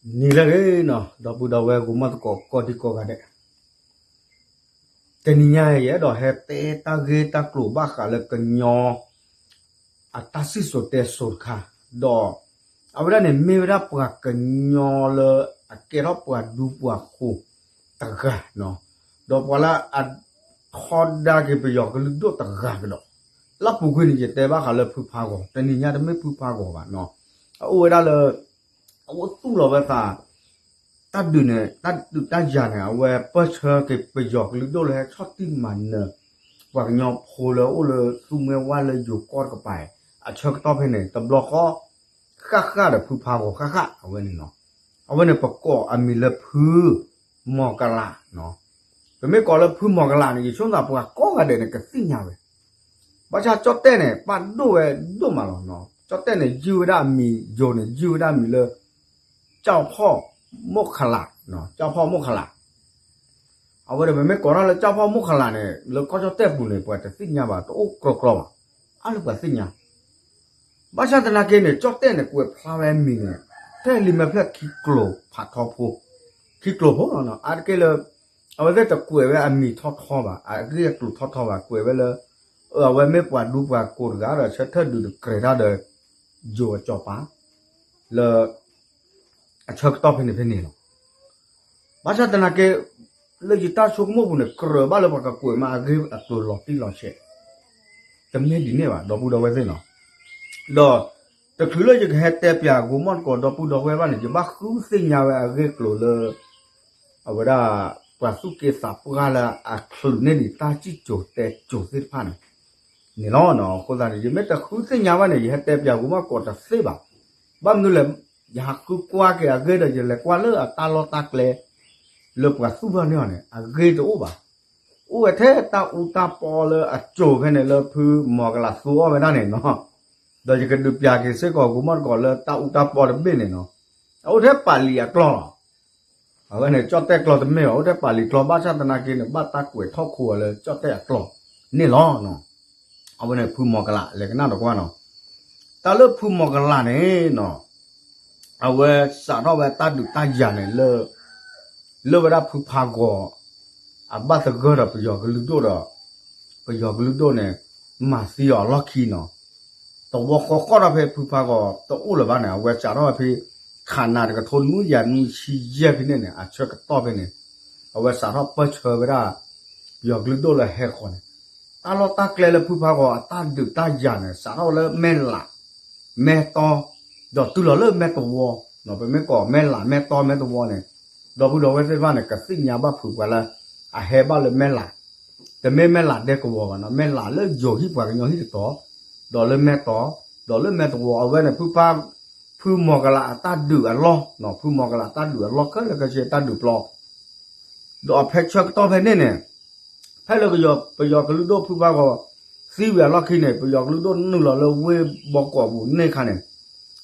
နံၤလၢအဂ့ၤနီၤ ဒီပုၢ်ဒီဝဲၢ် ဂီၤမီၢ်သကိး ကိးဒံကိးဂၤဒဲး, တနံၤညါအံၤ ယအဲၣ်ဒိးဟဲတဲတၢ်ဂ့ၢ်တၢ်ကျိၤဘၣ်ဃးလၢကညီ အတၢ်စံၣ်စိၤတဲစိၤတခါ, ဒီးအဝဲဒၣ်န့ၣ် မ့ၢ်ဝဲဒၣ်ပှၤကညီလၢအကဲထီၣ်ပှၤဒူပှၤဃိၤတဂၤနီၤ, ဒီးပှၤလၢအထီဒါက့ၤပယီၤကလုာ်ဒိၣ်တဂၤကဒီး, လၢအပူၤကွံာ်န့ၣ် ယတဲဘၣ်ဃးလၢဖုဖးဂီၤ, တနံၤညါတမ့ၢ်ဖုဖးဂီၤဘၣ်နီၤ, အအိၣ်ဝဲဒၣ်လၢ အအိၣ်သူၣ်လီၤဝဲသး တၢ်ဒုးန့ၣ် တၢ်ဒုးတၢ်ယၤန့ၣ် အဝဲပၢၢ်ဆၢက့ၤပယီၤကလုာ်ဒိၣ်လၢဟဲဆီၣ်တံၢ်မၤနၢၤ ပှၤကညီဖိလၢအိၣ်လၢသူမွဲဝါလၢယိၤကီၢ်တကပၤအံၤ အဆၢကတီၢ်ဖဲန့ၣ် တဘျီဃီ ဃၣ်ဃၣ်ဒီးဖုဖးဂီၤဃၣ်ဃၣ် အဝဲန့ၣ်နီၤ, အဝဲန့ၣ်ပကိးအမံၤလၢဖု မီၤကလးနီၤ, ပမ့ၢ်ကိးလၢဖုမီၤကလးန့ၣ် ယဆိသးပှၤကိးဂၤဒဲးန့ၣ် ကသ့ၣ်ညါဝဲ ဘၣ်ဆၣ်ကၠီၣ်တဲၣ်န့ၣ် ပာ်ဒိၣ်ဝဲဒိၣ်မးလီၤနီၤ, ကၠီၣ်တဲၣ်န့ၣ် ယုၢ်ဝဲဒၣ်အမံၤယိၤန့ၣ် ယုၢ်ဝဲဒၣ်အမံၤလၢ ကၠီၣ်ဖီၣ်မိၣ်ခလး, ကၠီၣ်ဖီၣ်မိၣ်ခလး, အဝဲဒီးပမ့ၢ်ကိးထီၣ်လၢကၠီၣ်ဖီၣ်မိၣ်ခလးန့ၣ် လၢကီၢ်ကၠီၣ်တဲၣ်ပူၤန့ၣ် ပှၤတသ့ၣ်ညါဘၣ် တအိၣ်ကြီကြီဘၣ်, အါလၢပှၤသ့ၣ်ညါ ဘၣ်ဆၣ်သနာ်က့န့ၣ် ကၠီၣ်တဲၣ်န့ၣ် ကွဲးဖျါဝဲအမံၤန့ၣ် ထဲလံာ်မဲာ်ဖျၢၣ်ခံကျိၤဖးထီဖိ, ခံကျိၤဖိလီၤနီၤ, အါတက့ၢ်လၢ အဝဲသ့ၣ်တကွဲးဝဲအမံၤထီထီဘၣ်, အဂ့ၢ်အကျိၤထီထီဘၣ်, ကွဲးဝဲလၢ အဝဲမ့ၢ်ပှၤဒူပှၤကိးတဂၤဒီး ဆၢထၢၣ်ဒုးတကြဲးတၢ်ဒီး ယိၤအစီၤပၤ လၢ အဆၢကတီၢ်ဖဲန့ၣ်ဖဲန့ၣ်လီၤ. ဘၣ်ဆၣ်သနာ်က့ လၢယတၢ်ဆိကမိၣ်ပူၤန့ၣ် ကြၢးဘၣ်လၢပှၤကကွဲးမးအဂ့ၢ်အကျိၤလီၤတံၢ်လီၤဆဲး တမ့ၢ်ဒ်န့ၣ်ဘၣ် ဒီပုၢ်ဒီဝဲၢ်သ့ၣ်နီၤ, ဒီးတချုးလၢယကဟဲတဲပၠးဂီၤမီၢ်သကိး ဒီပုၢ်ဒီဝဲၢ်ဘၣ်န့ၣ် ယဘၣ်ဃုသ့ၣ်ညါဝဲအဂ့ၢ်အကျိၤလၢ အဝဲဒၣ် ပှၤသူၣ်က့သးပှၢ်လၢအချုးန့ၢ်ဒံးတၢ်စံၣ်စိၤတဲစိၤသ့ၣ်တဖၣ်န့ၣ် န့ၣ်လီၤ. အဃိသတးန့ၣ် ယမ့ၢ်တဃုသ့ၣ်ညါဘၣ်န့ၣ် ယဟဲတဲပၠးဂီၤမီၢ်သကိးတသ့ဘၣ်. ဘၣ်မနုၤလဲၣ်, ယဟးဃုကွၢ်က့ၤအဂ့ၢ်ဒီး ယလဲၤကွၢ်လၢအတၢ်လီၢ်တၢ်ကျဲ လၢပှၤသူၣ်ထီၣ်န့ၢ်အီၤန့ၣ် အဂ့ၢ်တအိၣ်ဘၣ်. အိၣ်ဝဲထဲတၢ်အူတၢ်ပီလၢအစိၤဖဲန့ၣ် လၢဖုမီၤကလးသူအီၤဝဲဒၣ်န့ၣ်နီၤ, ဒီးယကဒုးပၠးက့ၤစ့ၢ်ကီးဂီၤမီၢ်သကိးလၢတၢ်အူတၢ်ပီတဘ့ၣ်န့ၣ်နီၤ, အအိၣ်ထဲပာ်လံၤအကျီၢ်လီၤ. အဝဲန့ၣ် ကၠီၣ်တဲၣ်ကျီၢ်တမ့ၢ်ဘၣ်, အိၣ်ထဲပာ်လံၤကျီၢ် ဘၣ်ဆၣ်သနာ်က့န့ၣ် ဘၣ်တၢ်ကွဲးထီၣ်ခိအီၤလၢကၠီၣ်တဲၣ်အကျီၢ်န့ၣ်လီၤ. အဝဲန့ၣ်ဖုမီၤကလး လဲၤကနၣ်ဒီးကွၢ်နီၤ, တၢ်လၢဖုမီၤကလးန့ၣ်နီၤ အဝဲစးထီၣ်ဝဲတၢ်ဒုးတၢ်ယၤန့ၣ်လၢ လၢဝဲဒၣ်ဖုဖးဂီၤ အဘၣ်သဂၢၢ်ဒီးပယီၤကလုာ်ဒိၣ်ဒီး ပယီၤကလုာ်ဒိၣ်န့ၣ် မၤသံအီၤအလီၢ်ခံနီၤ, တဝီဃီဃီထီၣ်ဖဲဖုဖးဂီၤတအိၣ်လၢၤဘၣ်န့ၣ် အဝဲစးထီၣ်ဝဲဖဲ ခးနၤတကထိနွံယၤနွံဆံယဲၢ်ဖဲန့ၣ်န့ၣ် အဆၢကတီၢ်ဖဲန့ၣ် အဝဲစးထီၣ်ပၢၢ်ဆၢဝဲဒၣ် ပယီၤကလုာ်ဒိၣ်လၢဟဲဃီၤန့ၣ်, တၢ်လီၢ်တၢ်ကျဲလၢဖုဖးဂီၤအတၢ်ဒုးတၢ်ယၤန့ၣ် စးထီၣ်ဝဲလၢမဲၢ်လး မဲၢ်တီ ဒီးတုၤလီၤလၢမဲၢ်တဝီ, ပမ့ၢ်ကိးမဲၢ်လး မဲၢ်တီ မဲၢ်တဝီန့ၣ် ဒီပုၢ်ဒီဝဲၢ်သ့ၣ်တဖၣ်န့ၣ် ကသ့ၣ်ညါဘၣ်ဖုးပှၤလၢ အဟဲဘၣ်လၢမဲၢ်လး, တမ့ၢ်မဲၢ်လးဒဲကဝီၤဘၣ်နီၤ, မဲၢ်လးလၢယိၤဟံၣ်ပှၤကညီဟံၣ်တတီၤ, ဒီးလၢမဲၢ်တီ, ဒီးလၢမဲၢ်တဝီ အဝဲန့ၣ် ဖုဖး ဖုမီၤကလးအတၢ်ဒုးအလီၢ်, ဖုမီၤကလးအတၢ်ဒုးအလီၢ်ခဲလၢာ်ခဲဆ့တၢ်ဒုးပျီ ဒီးအဖဲဆၢကတီၢ်ဖဲန့ၣ်န့ၣ် ဖဲလၢပယီၤကလုာ်ဒိၣ်ဖုဖးဂီၤ သံဝံၤအလီၢ်ခံန့ၣ် ပယီၤကလုာ်ဒိၣ်နုာ်လီၤလၢဝ့ၢ်ဘီကီးပူၤန့ၢ်ခါန့ၣ်,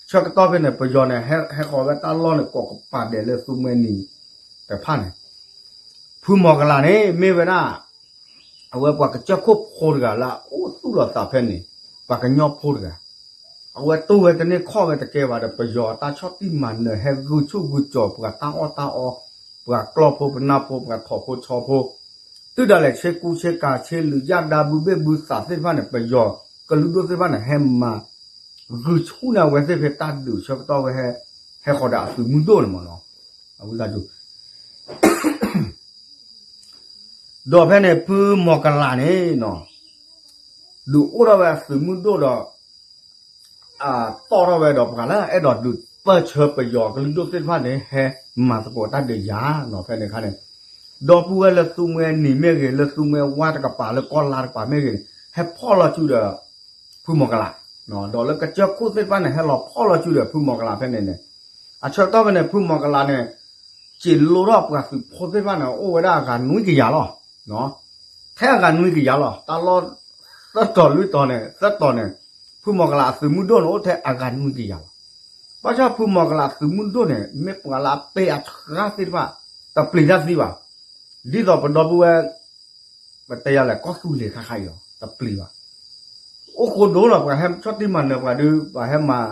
ဆၢကတီၢ်ဖဲန့ၣ် ပယီၤန့ၣ် ဟဲဃီၤဝဲတၢ်လီၢ်န့ၣ် ကိးကပၤဒဲးလၢသူမှဲနံၤတဖၣ်န့ၣ်, ဖုမီၤကလးန့ၣ် မ့ၢ်ဝဲဒၣ် အဝဲပှၤကစၢၢ်ခိၣ်ဖိတဂၤလၢအအိၣ်သူၣ်လီၤသးဖဲန့ၣ်, ပှၤကညီဖိတဂၤ အဝဲတိၢ်ဝဲတန့ၢ်ခီၣ်ဝဲတကဲဘၣ်ဒီး ပယီၤအတၢ်ဆီၣ်တံၢ်မၤနၢၤ ဟဲဂုာ်ဆူၣ်ဂုာ်ကၠီၤပှၤတၢ်အီၣ်တၢ်အီ, ပှၤကျီၢ်ဖိပနၢ်ဖိ ပှၤထိးဖိဆီဖိ, တုၤဒၣ်လဲာ်ဆ့ကူဆ့ကၤ ဆ့လုာ်ယၣ်ဒါ ဘုဘ့ၣ်ဘုသးသ့ၣ်တဖၣ်န့ၣ် ပယီၤကလုာ်ဒိၣ်သ့ၣ်တဖၣ်န့ၣ် ဟဲမၤဂုာ်ဆူၣ်န့ၢ်အဝဲသ့ၣ်ဖဲတၢ်ဒုးဆၢကတီၢ်ဝဲ ဟဲဃီၤဒီးအသုးမုၢ်ဒိၣ်န့ၣ်မ့ၢ်နီၤ, အဝဲသတး ဒီးဖဲန့ၣ် ဖုမီၤကလးန့ၣ်နီၤ, ဒုးအိၣ်ထီၣ်ဝဲအသုးမုၢ်ဒိၣ်ဒီး တီၣ်ထီၣ်ဝဲဒီးပှၤလၢအဲၣ်ဒိးဒုးပၢၢ်ဆၢပယီၤကလုာ်ဒိၣ်သ့ၣ်တဖၣ်န့ၣ် ဟဲမၤသကိးတၢ်ဒုးယၤနီၤ ဖဲန့ၣ်အခါန့ၣ်, ဒီပုၢ်ဝဲၢ်လၢသူမှဲနံၤမ့ၢ်ဂ့ၤ လၢသူမှဲဝါတကပၤလၢကီၢ်လါတကပၤမ့ၢ်ဂ့ၤန့ၣ် ဟဲဖီၣ်လီၤစုဒီး ဖုမီၤကလး, ဒီးလၢကစၢၢ်ခိၣ်သ့ၣ်တဖၣ်န့ၣ် ဟဲလီၤဖီၣ်လီၤစုဒီးဖုမီၤကလးဖဲန့ၣ်န့ၣ်, အဆၢကတီၢ်ဖဲန့ၣ် ဖုမီၤကလးန့ၣ် စံးလိထီၣ်ပှၤသုးဖိသ့ၣ်တဖၣ်န့ၣ် အိၣ်ဝဲဒၣ်အဂၤနွံကယၤလီၤ. ထဲအဂၤနွံကယၤလီၤ. တၢ်လီၢ်သၢတီၤလွံၢ်တီၤန့ၣ် သၢတီၤန့ၣ် ဖုမီၤကလးအသုးမုၢ်ဒိၣ်န့ၣ် အိၣ်ထဲအဂၤနွံကယၤလီၤ. ဘၣ်ဆၣ်ဖုမီၤကလးအသုးမုၢ်ဒိၣ်န့ၣ် မ့ၢ်ပှၤလၢအပ့ၢ်အထြၣ်သ့ၣ်တဖၣ် တပျံၤတၢ်သံဘၣ်. ဒ်သိးပဒီပုၢ်ဝဲၢ် ပတဲယၤလဲၣ် ကီၢ်သူလ့ၤခါခါအံၤလီၤ တပျံၤဘၣ်. အိၣ်ဃိဒိၣ်လီၤ ပှၤဟဲဆီၣ်တံၢ်မၤနၢၤပှၤဒုး ပှၤဟဲမၤ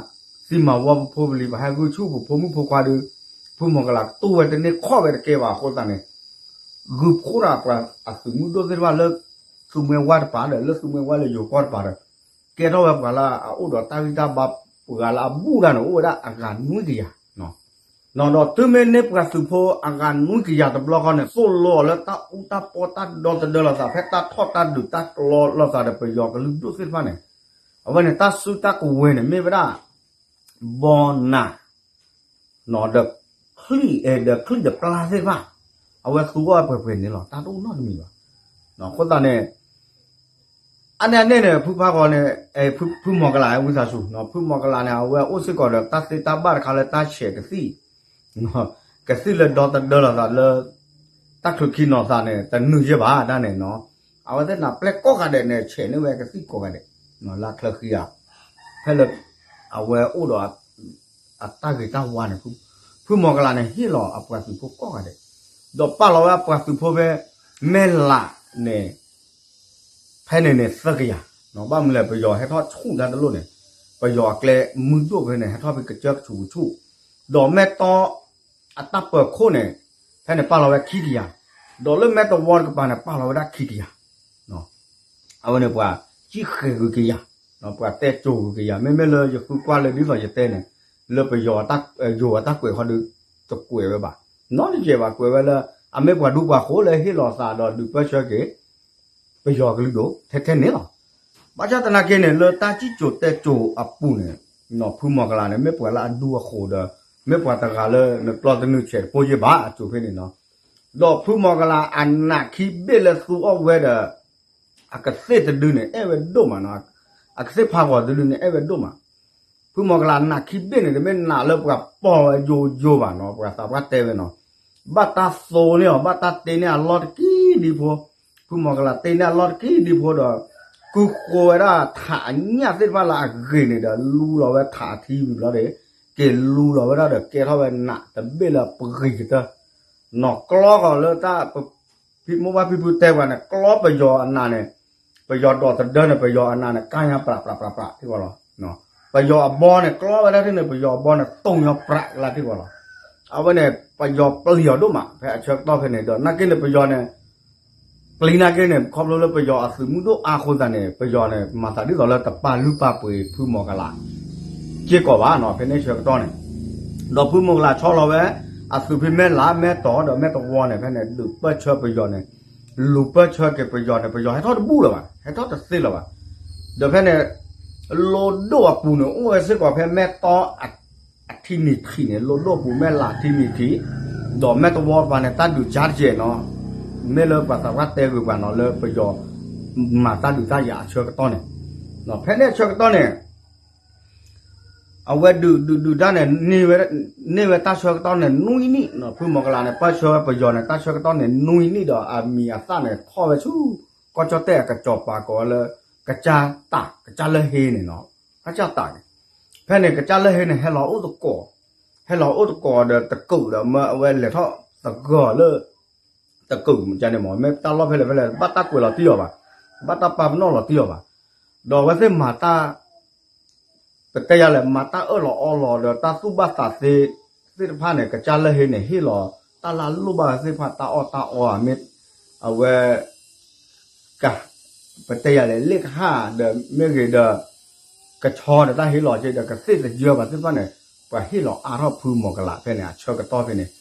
သံမၤဝီပဖိပလံၤ ပှၤဟဲဂုာ်ဆူၣ်ပဖိမုၣ်ဖိခွါဒုး ဖုမီၢ်ကလးတူၢ်ဝဲတန့ၢ်ခီၣ်ဝဲတကဲဘၣ်အဃိသတးန့ၣ် ဂုာ်ဖှိၣ်ဒၣ်ပှၤအသုးမုၢ်ဒိၣ်သ့ၣ်တဖၣ်လၢ သူမှဲဝါတပၤဒီး လၢသူမှဲဝါလၢယိၤကီၢ်တပၤဒီး ကဲထီၣ်ဝဲပှၤလၢအအိၣ်ဒီးတၢ်ဂံၢ်တၢ်ဘါ ပှၤလၢအဘူၣ်တၢ်န့ၣ် အိၣ်ဝဲဒၣ်အဂၤနွံကယၤ ဒီးတုၤမ့ၢ်န့ၢ်ပှၤသုးဖိအဂၤနွံကယၤတဘျီဃီန့ၣ် သိၣ်လိအီၤလၢတၢ်အူတၢ်ပီတၢ်ဒီသဒၢလိာ်သး ဖဲတၢ်ထီၣ်တၢ်ဒုးတၢ်ကျီလိာ်သးဒီးပယီၤကလုာ်ဒိၣ်သ့ၣ်တဖၣ်န့ၣ် အဝဲန့ၣ်တၢ်စုတၢ်ကဝဲၤန့ၣ်မ့ၢ်ဝဲဒၣ် ဘီနၤ ဒီးချံၣ်အဲၣ်ဒီးချံၣ်ဒီးပျၢ်သ့ၣ်တဖၣ် အဝဲသူအီၤပှဲၤပှဲၤန့ၣ်လီၤ တၢ်တအိၣ်နီတမံၤဘၣ်. အဃိသတးန့ၣ် အါန့ၢ်အန့ၣ်န့ၣ် ဖုဖးဂီၤန့ၣ် ဖုမီၢ်ကလးဝံသးစူၤ ဖုမီၢ်ကလးန့ၣ် အဝဲအိၣ်စ့ၢ်ကီးဒီးတၢ်သ့တၢ်ဘၣ်တခါလၢတၢ်ဆဲးကသံၣ် ကသံၣ်လၢဒီသဒၢလိာ်သးလၢ တၢ်ချုးခံနီၤသးန့ၣ် တနုာ်ယဲၢ်ဘၣ်ဒၣ်န့ၣ်နီၤ အဝဲသ့ၣ်နၤပျဲၢ်ကိးဂၤဒဲးန့ၣ် ဆဲးန့ၢ်ဝဲကသံၣ်ကိးဂၤဒဲး လၢချၢဃံဧါ ဖဲလၢ အဝဲအိၣ်ဒီး အတၢ်ဂ့ၤတၢ်ဝါန့ၣ် ဖုမီၢ်ကလးန့ၣ် ဟ့ၣ်လီၤအပှၤသုးဖိကိးဂၤဒဲး ဒီးပာ်လီၤဝဲအပှၤသုးဖိဖဲ မဲၢ်လးန့ၣ် ဖဲန့ၣ်န့ၣ်သၢကယၤ ဘၣ်မနုၤလဲၣ် ပယီၤဟဲထီၣ်ဆူၣ်တၢ်တလိၣ်န့ၣ် ပယီၤအကျဲမုၢ်ဒိၣ်ဖဲန့ၣ် ဟဲထီၣ်ဖဲကစၢၢ်ကဆူးကဆူၣ် ဒီးမဲၢ်တီ အတၢ်ပၢၤခိၣ်န့ၣ် ဖဲန့ၣ်ပာ်လီၤဝဲခံကယၤ ဒီးလၢမဲၢ်တဝီတကပၤန့ၣ် ပာ်လီၤဝဲဒၣ်ခံကယၤ အဝဲန့ၣ်ပှၤစံၣ်ဃဲၤဂုၤကယၤ ပှၤတဲစိၤဂုၤကယၤ မ့မ့ၢ်လၢယဃုကွၢ်လၢဒ်သိးယတဲန့ၣ် လၢပယီၤ ယိၤအတၢ်ကွဲးခီဒီး တကွဲးဝဲဘၣ် နီတစဲးဘၣ် ကွဲးဝဲလၢ အမ့ၢ်ပှၤဒူပှၤဃိလၢဟ့ၣ်လီၤသးဒီးဒုးပၢၢ်ဆၢက့ၤ ပယီၤကလုာ်ဒိၣ် ထဲထဲန့ၣ်လီၤ. ဘၣ်ဆၣ်သနာ်က့န့ၣ် လၢတၢ်စံၣ်စိၤတဲစိၤအပူၤန့ၣ် ဖုမီၢ်ကလးန့ၣ် မ့ၢ်ပှၤလၢအဒူအဃိၤဒီး မ့ၢ်ပှၤတဂၤလၢနကျီၢ်တနုာ်ဆဲးတဖိယဲၢ်ဘၣ်အစိၤဖဲန့ၣ်နီၤ ဒီးဖုမီၢ်ကလးအနးခံဘ့ၣ်လၢသူအီၣ်ဝဲဒီး အကသ့ၣ်တဒုန့ၣ် အဲၣ်ဝဲဒိၣ်မးနီၤ အကသ့ၣ်ဖးဂီၤတဒုန့ၣ် အဲၣ်ဝဲဒိၣ်မး ဖုမီၢ်ကလးနးခံဘ့ၣ်န့ၣ် တမ့ၢ်နးလၢပှၤပိာ်ဝဲယိယိဘၣ်နီၤ ပှၤသးပှၢ်တဲဝဲနီၤ ဘၣ်တၢ်သိန့ၢ်အီၤ ဘၣ်တၢ်တ့န့ၢ်အလီၢ်တကံဒံဖိ ဖုမီၢ်ကလးတ့န့ၢ်အလီၢ်တကံဒံဖိဒီး ကုဃိဝဲဒၣ်ထးအညၣ်သ့ၣ်တဖၣ်လၢအဂ့ၤန့ၣ်ဒီး လူလီၤဝဲထးအထံဝံၤဘျီဒီး က့ၤလူလီၤဝဲဒၣ်ဒီးကဲထီၣ်ဝဲနးတဘ့ၣ်လၢပဂံၤကတၢၢ် နီၤကျီဃီၤလၢတၢ် ဖံမိၢ်ပှၢ်ဖံဖုတဲပှၤန့ၣ် ကျီပယီၤအနးန့ၣ် ပယီၤဒီးသဒၢန့ၣ် ပယီၤအနးန့ၣ် ကါညါပြးပြးပြးပြးထံၣ်ဃီလီၤ. ပယီၤအဘီန့ၣ် ကျီဝဲဒၣ်ထံၣ်န့ၣ် ပယီၤအဘီန့ၣ် တိၢ်ညီပြးကလါထံၣ်ဃီလီၤ. အဝဲန့ၣ် ပယီၤပျံၤအီၤဒိၣ်မး ဖဲအဆၢကတီၢ်ဖဲန့ၣ်ဒီး နာ်က့န့ၣ် ပယီၤန့ၣ် ပျံၤနာ်က့န့ၣ် ခီဖျိလၢပယီၤအသုးမုၢ်ဒိၣ်အါအဃိသတးန့ၣ် ပယီၤန့ၣ် မၤသးဒ်သိးလၢတပာ်လုၢ်ပာ်ပှ့ၤဖုမီၢ်ကလး စ့ၢ်ကီးဘၣ်နီၤ ဖဲန့ၣ်ဆၢကတီၢ်န့ၣ် ဒီးဖုမီၢ်ကလးဆီလီၤဝဲ အသုးဖဲမဲၢ်လး မဲၢ်တီၤ ဒီးမဲၢ်တဝီန့ၣ် ဖဲန့ၣ် ဒုးပၢၢ်ဆၢပယီၤန့ၣ် လူၤပၢၢ်ဆၢက့ၤပယီၤန့ၣ် ပယီၤဟဲထီၣ်တဘူၣ်လၢၤဘၣ် ဟဲထီၣ်တသ့လၢၤဘၣ်. ဒီးဖဲန့ၣ် လိၣ်ဒိၣ်အပူၤန့ၣ် အိၣ်ဝဲစ့ၢ်ကီးဖဲမဲၢ်တီအထံမံၤထံးန့ၣ် လိၣ်ဒိၣ်အပူၤမဲၢ်လးထံမံၤထံး ဒီးမဲၢ်တဝီတပၤန့ၣ် တၢ်ဒုးကၢတကဲးနီၤ မ့ၢ်လၢပှၤသးပှၢ်တဲဂ့ၤပှၤနီၤလၢပယီၤ မၤတၢ်ဒုးတၢ်ယၤအဆၢကတီၢ်န့ၣ် ဖဲန့ၣ်အဆၢကတီၢ်န့ၣ် အဝဲဒုးဒုးဒုးတၢ်န့ၣ် န့ၢ်ဝဲတၢ်ဆၢကတီၢ်န့ၣ် နွံနံၣ်နီၤ ဖုမီၢ်ကလးန့ၣ် ပၢၢ်ဆၢဝဲပယီၤန့ၣ် တၢ်ဆၢကတီၢ်န့ၣ် နွံနံၣ်ဒီးအမံၤအသၣ်န့ၣ် ထီၣ်ဝဲဆူ ကီၢ်ကၠီၣ်တဲၣ်အကစီၤပၤကိးဝဲလၢ ကစၢ်တၢ် ကစၢ်လၢဟ့န့ၣ်နီၤ ကစၢ်တၢ်န့ၣ် ဖဲန့ၣ် ကစၢ်လၢဟ့န့ၣ် ဟဲလီၤအိၣ်သကိး ဟဲလီၤအိၣ်သကိးဒီးတကုးဒီး မၢအဝဲလဲၤထီၣ်သဂၢၢ်လၢ တကုးန့ၣ်မ့ၢ် မ့ၢ်တၢ်လီၢ်ဖဲလဲၣ်ဖဲလဲၣ် ဘၣ်တၢ်ကွဲးလီၤတံၢ်အီၤဘၣ် ဘၣ်တၢ်ပာ်ပနီၣ်လီၤတံၢ်အီၤဘၣ် ဒီးအဝဲသ့ၣ်မၤတၢ် ပတဲယၤလဲၣ် မၤတၢ်အၢၣ်လီၤအီလီၤဒီးတၢ်သူၣ်ဘၣ်သးသ့သ့ၣ်တဖၣ်န့ၣ် ကစၢ်လၢဟ့န့ၣ် ဟ့ၣ်လီၤတၢ်လၢအလိၣ်ဘၣ်သ့ၣ်တဖၣ် တၢ်အီၣ်တၢ်အီဧါ မ့ၢ်အဝဲ က ပတဲယၤလဲၣ် လ့ၣ်ကဟၣ်ဒီးမ့ၢ်ဂ့ၤဒီး ကဆီဒီးတၢ်ဟ့ၣ်လီၤက့ၤဒီး ကသ့ၣ်သယၢဘၣ်သ့ၣ်တဖၣ်န့ၣ် ပှၤဟ့ၣ်လီၤအါထီၣ်ဖုမီၢ်ကလးဖဲန့ၣ် အဆၢကတီၢ်ဖဲန့ၣ်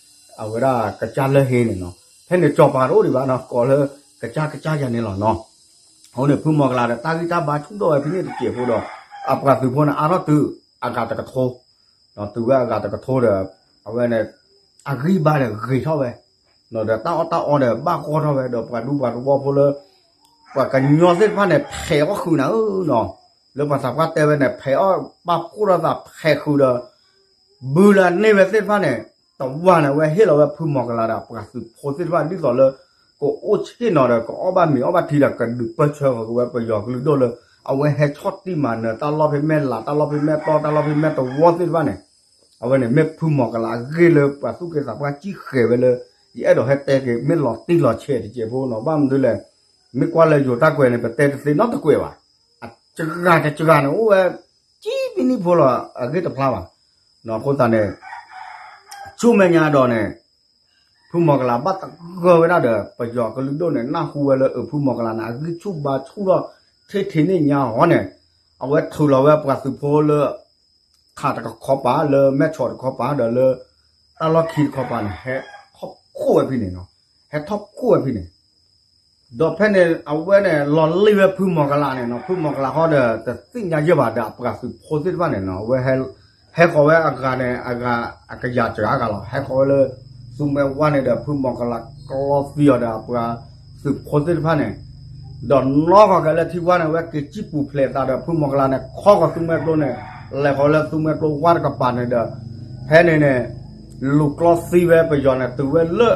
အဝဲဒၣ်ကစၢ်လၢဟ့န့ၣ်နီၤ ဖဲန့ၣ်စီၤပၤတအိၣ်ဒံးဘၣ်နီၤ ကိးလၢကစၢ်ကစၢ်ယၤန့ၣ်လီၤနီၤ အဃိန့ၣ် ဖုမီၢ်ကလးဒီးတၢ်ဂံၢ်တၢ်ဘါဆူၣ်ထီၣ်ဝဲဖဲန့ၣ်တစဲးဖိဒီး အပှၤသုးဖိန့ၣ် အါထီၣ်တုၤအဂၤတကထိ တုၤဝဲအဂၤတကထိဒီး အဝဲန့ၣ် အဂံၢ်ဘါန့ၣ်ဂ့ၤထီၣ်ဝဲ ဒီးတၢ်အီၣ်တၢ်အီဒီးဘၣ်ဂီၢ်ထီၣ်ဝဲ ဒီးပှၤဒူပှၤသဝီဖိလၢ ပှၤကညီသ့ၣ်တဖၣ်န့ၣ် ဖဲးအီၣ်ဃုာ်နၤဧၢနီၤ လၢပှၤသးပှၢ်တဲဝဲန့ၣ် ဖဲးအီၣ်ပာ်ဖှိၣ်ထီၣ်သးဖဲးဃုာ်ဒီး ဘုလၢန့ၢ်ဝဲသ့ၣ်တဖၣ်န့ၣ် တဝၢ်န့ၣ် အဝဲဟ့ၣ်လီၤဝဲဖုမီၢ်ကလးဒီး ပှၤသုးဖိသ့ၣ်တဖၣ် ဒ်သိးလၢ ကအိၣ်ဆ့ၣ်နီၤဒီး ကအိၣ်ဘၣ်မ့ၤအီၣ်ဘၣ်ထံဒီး ကဒုးပၢၢ်ဆၢဃီၤက့ၤဝဲပယီၤကလုာ်ဒိၣ်လၢ အဝဲဟဲဆီၣ်တံၢ်မၤနၢၤတၢ်လီၢ်ဖဲမဲၢ်လး တၢ်လီၢ်ဖဲမဲၢ်တီ တၢ်လီၢ်ဖဲမဲၢ်တဝီသ့ၣ်တဖၣ်န့ၣ် အဝဲန့ၣ်မ့ၢ်ဖုမီၢ်ကလးအဂ့ၢ်လၢပှၤသူၣ်က့သးပှၢ်စံၣ်ဃဲၤဝဲလၢ ယအဲၣ်ဒိးဟဲတဲက့ၤ မ့ၢ်လီၤတံၢ်လီၤဆဲးတစဲးဖိနီၤ ဘၣ်မနုၤလဲၣ် မ့ၢ်ကွၢ်လၢယိၤတၢ်ကွဲးန့ၣ် ပတဲတသ့နီတကွဲးဘၣ် အစှၤတစှၤန့ၣ် အိၣ်ဝဲ ကံပနံၣ်ဖိလီၤ အဂ့ၢ်တဖျါဘၣ် အဃိသတးန့ၣ် ဆူမဲာ်ညါဒီးန့ၣ် ဖုမီၤကလၤဘၣ်သဂၢၢ်ဝဲဒၣ်ဒီး ပယီၤကလုာ်ဒိၣ်န့ၣ် နၢ်ဟူဝဲလၢအဖုမီၤကလၤန့ၣ် အဂံၢ်ဆူၣ်ဘါဆူၣ်ထီၣ် ထဲထဲန့ၣ်ညါအီၤန့ၣ် အဝဲထုးလီၤဝဲပှၤသုးဖိလၢ ခးတကခီပၤ လၢမဲၢ်ဆီးတခီပၤ ဒီးလၢ တၢ်လီၢ်ခံတခီပၤန့ၣ် ဟဲထီၣ်ခိၣ်ဝဲဖဲန့ၣ်နီၤ, ဟဲထီၣ်ခိၣ်ဝဲဖဲန့ၣ် ဒီးဖဲန့ၣ် အဝဲန့ၣ် လီၤလံဝဲဖုမီၤကလၤန့ၣ်နီၤ, ဖုမီၤကလၤဃီဒီး တသ့ၣ်ညါယဲၢ်ဘၣ်ဒီးအပှၤသုးဖိသ့ၣ်တဖၣ်န့ၣ်နီၤ, အဝဲ ဟဲဃီၤဝဲအဂၤန့ၣ် အဂၤ အကယၤစှၤအဂၤလီၤ, ဟဲဃီၤဝဲလၢ သူမွဲဝါန့ၣ်ဒီး ဖုမီၤကလၤကျီသံအီၤဒီးအပှၤသုးဖိသ့ၣ်တဖၣ်န့ၣ် ဒီးနီၣ်ဃီၤက့ၤလၢထံဝါန့ၣ် ဝဲက့ၤစံၣ်ပူၤဖျဲးအသးဒီးဖုမီၤကလၤန့ၣ် ခီဃီၤသူမွဲကျိန့ၣ် လဲၤဃီၤလၢသူမွဲကျိဝါတကပၤန့ၣ်ဒီး ဖဲန့ၣ်န့ၣ် လူၤကျီသံဝဲပယီၤန့ၣ် တုၤဝဲလၢ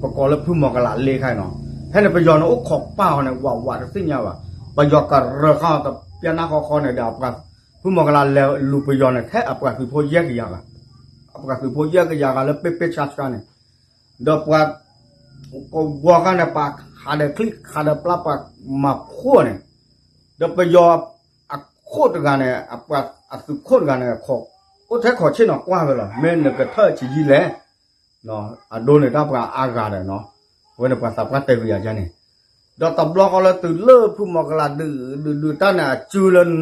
ပကိးလၢဖုမီၤကလၤလ့ခါအံၤနီၤ, ဖဲန့ၣ်ပယီၤန့ၣ်အိၣ်ခိးပာ်အီၤန့ၣ် ဝးဝးတသ့ၣ်ညါဘၣ်, ပယီၤကရၢဃာ်အီၤတပျၢ်နၢ်ဃီဃီန့ၣ်ဒီး ဖုမီၤကလၤလဲၤလူၤပယီၤန့ၣ် ထဲအပှၤသုးဖိယဲၢ်ကယၤဂၤ အပှၤသုးဖိယဲၢ်ကယၤဂၤလၢပ့ပ့ဆါဆါန့ၣ် ဒီးပှၤ ကဝီၤဃာ်န့ၣ် ပှၤခးဒီးချံၣ်ခးဒီးပျၢ်ပှၤမၤဖှိၣ်န့ၣ်, ဒီးပယီၤအခိၣ်တဂၤန့ၣ် အပှၤအသုးခိၣ်တဂၤန့ၣ် အိၣ်ထဲခီၣ်ဆ့ၣ်နီၤကွၢ်ဝဲလီၤ, မ့ၢ်နကထၢၣ်ဆံးယံာ်လဲၣ်, အဒိန့ၣ်တၢ်ပှၤအါဂၤဒီးနီၤ, အဝဲန့ၣ်ပှၤသးပှၢ်တဲဝံၤယၤန့ၣ်, ဒီးတဘျီဃီလၢတုၤလၢဖုမီၤကလၤဒုးဒုးဒုးတၢ်န့ၣ် အစုလၢနး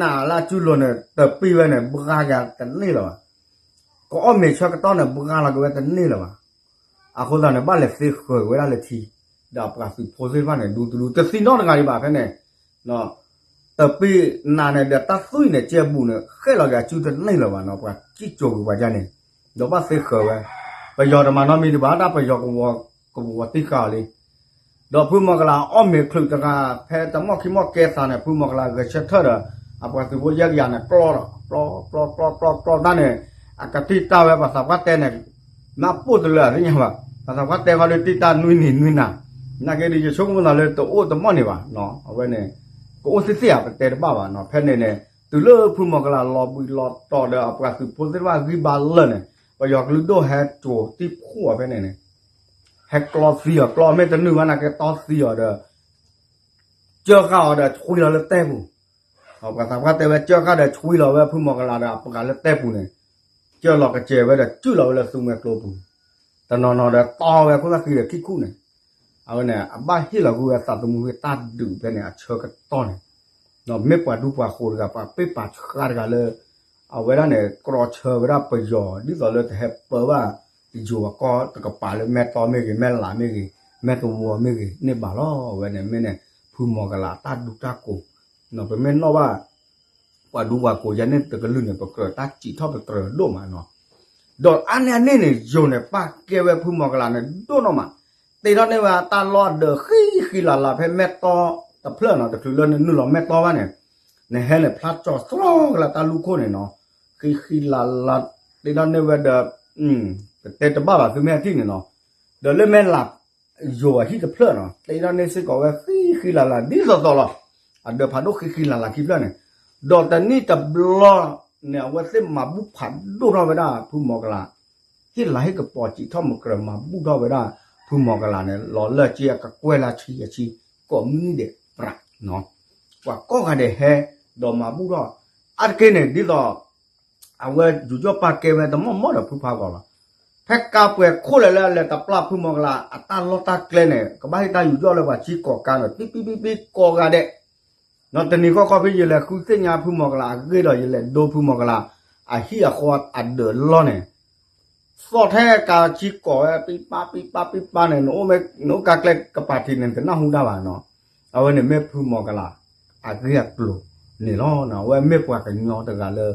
နးလၢအစုလိၤန့ၣ် တပံၢ်ဝဲန့ၣ် ဘှါက့ၤတန့ၢ်လၢၤဘၣ် ကအီၣ်မ့ၤဆၢကတီၢ်န့ၣ် ဘှါလီၤက့ၤဝဲတန့ၢ်လၢၤဘၣ်. အဃိသတးန့ၣ် ဘၣ်လဲၤသ့ဃၢၤက့ၤဝဲဒၣ်လၢထံ, ဒီးအပှၤသုးဖိသ့ၣ်တဖၣ်န့ၣ် ဒူတဒူ တသံနီတဂၤဒံးဘၣ်ဖဲန့ၣ်, တပံၢ်နးန့ၣ်ဒီးတၢ်သွံၣ်န့ၣ် ကဲဘူးန့ၣ် ဃဲၣ်လီၤက့ၤအစုတန့ၢ်လၢၤဘၣ်နီၤ, ပှၤစံၣ်ကၠိၤကွံာ်ပှၤဒ်န့ၣ်, ဒီးဘၣ်သ့ဃၢၤဝဲ, ပယီၤတမၤနီတမံၤဒံးဘၣ် တၢ်ပယီၤကဝီၤ ကဝီၤတံၢ်ဃာ်အီၤလံ ဒီးဖုမီၤကလၤအီၣ်မ့ၤချုးတဂၤ ဖဲတမီၢ်ခံမီၢ်ကဲသးန့ၣ် ဖုမီၤကလၤဂဲၤဆၢထၢၣ်ဒီး အပှၤသုးဖိယဲၢ်ကယၤန့ၣ် ကျီဒီး ကျီ ကျီ ကျီ ကျီ ကျီတၢ်န့ၣ် အကတံၢ်တၢ်ဝဲ ပှၤသးပှၢ်တဲန့ၣ် မ့ၢ်ပိၢ်တလၢအသ့ၣ်ညါဘၣ်, ပှၤသးပှၢ်တဲဃီဒီးတံၢ်တၢ်နွံနံၤနွံနၤ, နာ်က့ဒီး ယဆိကမိၣ်သးလၢတအိၣ်တမီၢ်န့ၣ်ဘၣ်, အဝဲန့ၣ် ကအိၣ်သ့ၣ်သ့ၣ်ဧါ ပတဲတဘၣ်ဘၣ်နီၤ, ဖဲန့ၣ်န့ၣ် တုၤလၢဖုမီၤကလၤလီၤဘှံးလီၤတီၤဒီး အပှၤသုးဖိသ့ၣ်တဖၣ်ဂံၢ်ဘါလၢာ်န့ၣ် ပယီၤကလုာ်ဒိၣ်ဟဲကၠိၤတံၢ်ဖှိၣ်အီၤဖဲန့ၣ်န့ၣ် ဟဲကျီသံအီၤ ကျီမ့ၢ်တနုာ်ဘၣ်နာ်က့တီသံအီၤဒီး ကၢဃာ်အီၤဒီးဆွံလီၤလၢတဲပူၤ, ပှၤသးပှၢ်တဲဝဲကၢဃာ်ဒီးဆွံလီၤဝဲဖုမီၤကလၤဒီးအပှၤလၢတဲပူၤန့ၣ်, ကၢလီၤကစဲၤဝဲဒီးစုၣ်လီၤဝဲလၢသူမွဲကျိပူၤ, တနီၤနီၤဒီးတီဝဲခိၣ်သၣ်ဃံဒီးခံခူၣ်န့ၣ်, အဝဲန့ၣ် အဘၣ်ဟ့ၣ်လီၤကွံာ်ဝဲသးသမူဖဲတၢ်ဒုးဖဲန့ၣ်အဆၢကတီၢ်န့ၣ် မ့ၢ်ပှၤဒူပှၤဃိၤတဂၤ ပှၤပ့ၢ်ပာ်ဆှါတဂၤလၢ အဝဲဒၣ်န့ၣ် ကြီဆၢဝဲဒၣ်ပယီၤ ဒ်သိးလၢတဟဲပၢဘၣ် ယိၤအကီၢ်တကပၤလၢမဲၢ်တီမ့ၢ်ဂ့ၤ မဲၢ်လးမ့ၢ်ဂ့ၤ မဲၢ်တဝီမ့ၢ်ဂ့ၤ န့ၣ်ဘၣ်လီၤ. အဝဲန့ၣ်မ့ၢ်န့ၣ် ဖုမီၤကလၤတၢ်ဒူတၢ်ကိး ပမ့ၢ်နီၣ်ဘၣ် ပှၤဒူပှၤကိးယဲန့ၣ်တကလုာ်န့ၣ် ပကြၢးတၢ်စံးထီၣ်ပတြၢၤဒိၣ်မးနီၤ. ဒီးအါန့ၢ်အန့ၣ်န့ၣ် ယိၤန့ၣ် ပာ်ကဲဝဲဖုမီၤကလၤန့ၣ် ဒိၣ်နီၢ်မး, တ့ထီၣ်န့ၢ်ဝဲတၢ်လီၢ်ဒၢးဃံဃံလၤလၤ ဖဲမဲၢ်တီတဖျၢၣ်နီၤ, တချုးလၢနနုာ်လီၤမဲၢ်တီဘၣ်န့ၣ် နဟဲန့ၣ် ဖျါကၠီၤသြီကလၤတၢ်လူၢ်ခိၣ်န့ၣ်နီၤ, ဃံဃံလၤလၤ တ့ထီၣ်န့ၢ်ဝဲဒီး ပတဲတဘၣ်ဘၣ် သုမ့ၢ်ဟဲထံၣ်န့ၣ်နီၤ, ဒီးလၢမဲၢ်လး ယိၤအဟံၣ်တဖျၢၣ်နီၤ, တ့ထီၣ်န့ၢ်စ့ၢ်ကီးဝဲဃံဃံလၤလၤ ဒ်သိးသိးလီၤ. အဒၢးဖးဒိၣ်ဃံဃံလၤလၤခံဖျၢၣ်န့ၣ်, ဒီးတနံၣ်တဘျီန့ၣ် အဝဲသ့ၣ်မၤဘူၣ်ဖးဒိၣ်ထီၣ်ဝဲဒၣ်ဖုမီၤကလၤ, ဟ့ၣ်လၤဟ့ၣ်ကပီၤစံးထီၣ်မကြၢးမၤဘူၣ်ထီၣ်ဝဲဒၣ်ဖုမီၤကလၤန့ၣ် လီၤလၢက့အကကွဲၢ်လၢဆံအဆံ ကိးမံၤဒဲးပြးနီၤ, ပှၤကိးဂၤဒဲးဟဲဒီးမၤဘူၣ်ထီၣ်, အါတက့ၢ်န့ၣ် ဒ်သိး အဝဲယူးယီၣ်ပာ်ကဲဝဲတမီၢ်မီၢ်ဒီးဖုဖးဂီၤလီၤ. ဖဲကါပှဲၤခိၣ်လဲၣ်လၢအလဲၤတပျၢ်ဖုမီၤကလၤအတၢ်လီၢ်တၢ်ကျဲန့ၣ် ကဘၣ်ဟ့ၣ်တၢ်ယူးယီၣ်လၢပှၤစံၣ်ကိးကါန့ၣ် ပံပံပံပံကိးဂၤဒဲး, ဒီးတနံၤဃီခီဖဲယလဲၤဃုသ့ၣ်ညါဖုမီၤကလၤအဂ့ၢ်ဒီး ယလဲၤဒိဖုမီၤကလၤအဟံၣ်အဃီအဒၢးလီၢ်န့ၣ် သီၣ်ထဲကါစံၣ်ကိးဝဲ ပံပာ်ပံပာ်ပံပာ်န့ၣ် နအိၣ်ကါကျဲကပၤထံးန့ၣ် နတနၢ်ဟူတၢ်ဘၣ်နီၤ, အဝဲန့ၣ်မ့ၢ်ဖုမီၤကလၤအဂ့ၢ်အကျိၤန့ၣ်လီၤ. အဝဲမ့ၢ်ပှၤကညီတဂၤလၢ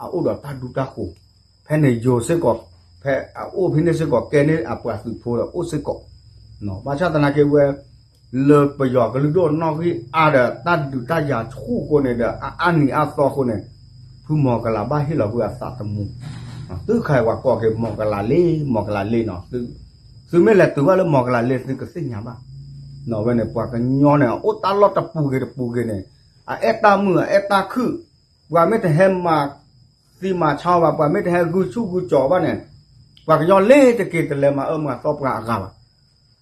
အအိၣ်ဒီးတၢ်ဒူတၢ်ဃိၤ, ဖဲန့ၣ်ယိၤစ့ၢ်ကီး, ဖဲအအိၣ်ဖဲန့ၣ်စ့ၢ်ကီး ကဲန့ၢ်အပှၤသုးဖိဒီးအိၣ်စ့ၢ်ကီး, ဘၣ်ဆၣ်သနာ်က့ဝဲ လၢပယီၤကလုာ်ဒိၣ်နီၣ်ဂံၢ်အါဒီးတၢ်ဒုးတၢ်ယၤဆူၣ်အဃိန့ၣ်ဒီး အအါနံၤအါသီအဃိန့ၣ်, ဖုမီၤကလၤဘၣ်ဟ့ၣ်လီၤကွံာ်အသးသမူ, သုခါအံၤပှၤကိးက့ၤမီၤကလၤလ့ မီၤကလၤလ့နီၤ, သုမ့ၢ်လဲၤတုၤဘၣ်လၢမီၤကလၤလ့ သုကသ့ၣ်ညါဘၣ်, ဝဲန့ၣ် ပှၤကညီန့ၣ် အအိၣ်တၢ်လီၢ်တပူၤဂ့ၤတပူၤဂ့ၤန့ၣ်, အအဲၣ်တၢ်မုာ် အအဲၣ်တၢ်ခုၣ်, ပှၤမ့ၢ်တဟဲမၤသံမၤဆါဘၣ်, ပှၤမ့ၢ်တဟဲဂုာ်ဆူၣ်ဂုာ်ကၠီၤဘၣ်န့ၣ်, ပှၤကညီလ့ၤတက့ၤ တလဲၤမၤအၢမၤသီပှၤအဂၤဘၣ်.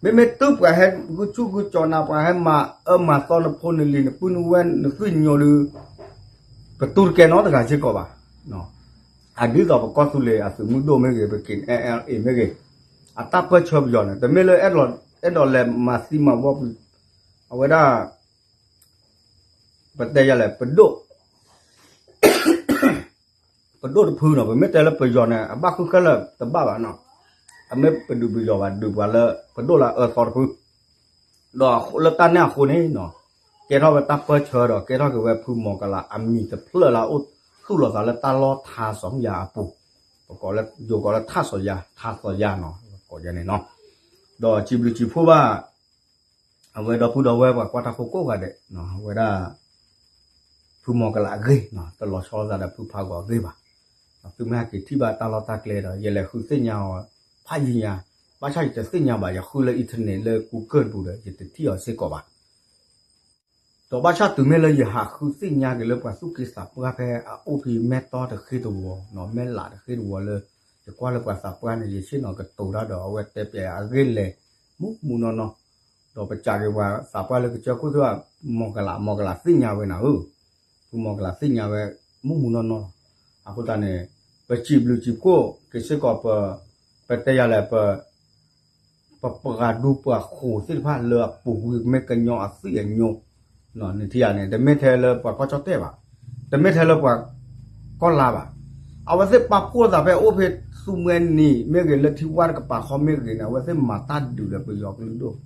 မ့မ့ၢ်တုၤပှၤဟဲဂုာ်ဆူၣ်ဂုာ်ကၠီၤနၤ ပှၤဟဲမၤအၢမၤသီနဖိနလံၤ နပုၢ်နဝဲၢ် နသွံၣ်ညိးဒီး ပတူၢ်တကဲနီတဂၤစ့ၢ်ကီးဘၣ်. အဒ်သိးပကီၢ်သူလ့ၤအသုးမုၢ်ဒိၣ်မ့ၢ်ဂ့ၤ ပ K N L A မ့ၢ်ဂ့ၤ အတၢ်ပၢၢ်ဆၢပယီၤန့ၣ် တမ့ၢ်လၢအဲၣ်ဒိးလဲၤမၤသံမၤဝီပှၤ အဝဲဒၣ် ပတဲယၤလဲၣ် ပဒိၣ် ပဒိၣ်တဖုနီၤ ပမ့ၢ်တဲလၢပယီၤန့ၣ် အဘၣ်ဃုခဲလၢာ်တဘၣ်ဘၣ်နီၤ အမ့ၢ်ပဒုးပယီၤဘၣ် ဒုးပှၤလၢပဒိၣ်လၢအအၢသီတဖု ဒီးလၢတၢ်န့ၣ်အဃိန့ၣ်နီၤ ကဲထီၣ်ဝဲတၢ်ပၢၢ်ဆၢဒီး ကဲထီၣ်က့ၤဝဲဖုမီၤကလးအမံၤတဖျၢၣ်လၢအအိၣ်သူၣ်လီၤသးလၢတၢ်လီၢ် ထါစီၤယၤအပူၤ ပကိးလၢ ယိၤကိးလၢထါစီၤယၤ ထါစီၤယၤနီၤ ကိးယၤန့ၣ်နီၤ ဒီးစံးဘျုးစံးဖှိၣ်ဘၣ် အဝဲဒီပုၢ်ဒီဝဲၢ်ပှၤကွၢ်တၢ်ဖိကိးဂၤဒဲး အဝဲဒၣ် ဖုမီၤကလးအဂ့ၢ် တလီၤဆီလိာ်သးဒီးဖုဖးဂီၤအဂ့ၢ်ဘၣ်. သုမ့ၢ်ဟဲက့ၤထံၣ်ဘၣ်တၢ်လီၢ်တၢ်ကျဲဒီး ယလဲၤဃုသ့ၣ်ညါအီၤ ဖးယံၤညါ, ဘၣ်ဆၣ်ယတသ့ၣ်ညါဘၣ်, ယဃုလၢ internet လၢ Google တပူၤဒီး ယတထံၣ်အီၤစ့ၢ်ကီးဘၣ်. ဒီးဘၣ်ဆၣ်တုၤမ့ၢ်လၢယဟးဃုသ့ၣ်ညါက့ၤလၢပှၤသူၣ်က့သးပှၢ်ဖဲအအိၣ်ဖဲ မဲၢ်တီတဃ့တဝီၤ, မဲၢ်လးတဃ့တဝီၤလၢ ယကွၢ်လၢပှၤသးပှၢ်န့ၣ် ယဆ့ၣ်နီၤကတိၤတၢ်ဒီး အဝဲတဲပျဲအဂ့ၢ်လဲၤ မူးမူးနီၢ်နီၢ်, ဒီးပစံးက့ၤပှၤသးပှၢ်လၢကစၢၢ်ခိၣ်သ့ၣ်တဖၣ် မီၤကလး မီၤကလးသ့ၣ်ညါဝဲနၤဧၢ, ဖုမီၤကလးသ့ၣ်ညါဝဲ မူးမူးနီၢ်နီၢ်လီၤ. အဃိသတးန့ၣ် ပစံးဘျုးစံးဖှိၣ်က့ၤစ့ၢ်ကီး ပတဲယၤလဲၣ် ပပှၤဒူပှၤဃိၤသ့ၣ်တဖၣ်လၢအပူၤကွံာ် မ့ၢ်ကညီအသွံၣ်အညိ နထံၣ်ဧါန့ၣ် တမ့ၢ်ထဲလၢပှၤကီၢ်ကၠီၣ်တဲၣ်ဘၣ်, တမ့ၢ်ထဲလၢပှၤကီၢ်လါဘၣ်. အဝဲသ့ၣ်ပာ်ဖှိၣ်သးဖဲအိၣ်ဖဲသူမှဲနံၤမ့ၢ်ဂ့ၤ လၢထံဝါတကပၤဃီမ့ၢ်ဂ့ၤန့ၣ် အဝဲသ့ၣ်မၤတၢ်ဒုးဒီးပယီၤကလုာ်ဒိၣ်.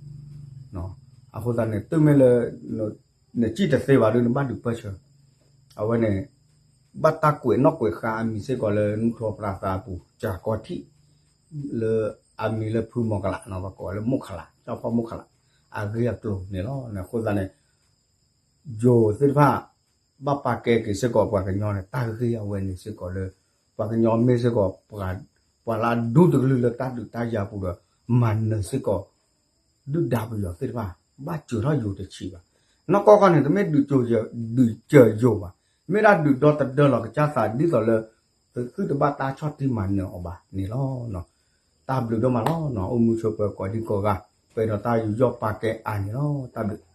အဃိသတးန့ၣ် တုၤမ့ၢ်လၢ နစံၣ်တသ့ဘၣ်ဒီး နဘၣ်ဒုးပၢၢ်ဆၢ. အဝဲန့ၣ် ဘၣ်တၢ်ကွဲးနီၣ်ကွဲးဃါအမံၤစ့ၢ်ကီးလၢ နူၢ်ထီၣ်ပြးသးအပူၤ ကၢ်ကီထံၣ် လၢအမံၤလၢဖုမီၤကလးနီၤ ပကိးလၢမိၢ်ခလး ကၠီၣ်ဖီၣ်မိၢ်ခလး အဂ့ၢ်အကျိၤန့ၣ်လီၤ. အဃိသတးန့ၣ် ယိၤသ့ၣ်တဖၣ် ဘၣ်ပာ်ကဲက့ၤစ့ၢ်ကီးပှၤကညီန့ၣ် တၢ်ဂ့ၢ်အဝဲန့ၣ်စ့ၢ်ကီးလၢ ပှၤကညီမ့ၢ်စ့ၢ်ကီး ပှၤလၢအဒူတကလုာ်လၢတၢ်ဒုးတၢ်ယၤပူၤဒီး မၤနၢၤစ့ၢ်ကီး ဒုၣ်ဒါပယီၤသ့ၣ်တဖၣ် ဘၣ်စၢၤထီၣ်ယိၤတဆံးဘၣ်. နီၢ်ကီၢ်ကီၢ်န့ၣ် တမ့ၢ်ဒုးစၢၤယိၤဘၣ်, မ့ၢ်ဒၣ်ဒုးဒီသဒၢလီၤကစၢ်သးဒ်သိးလၢ သုတဘၣ်တၢ်ဆီၣ်တံၢ်မၤနၢၤအီၤဘၣ်န့ၣ်လီၤ. တၢ်ဘျုးဒိၣ်မးလီၤ. အိၣ်မူဆိးပၢၤကိးဒံကိးဂၤ ပှဲၤဒီးတၢ်ယူးယီၣ်ပာ်ကဲအါန့ၣ်လီၤ. တၢ်ဘျုး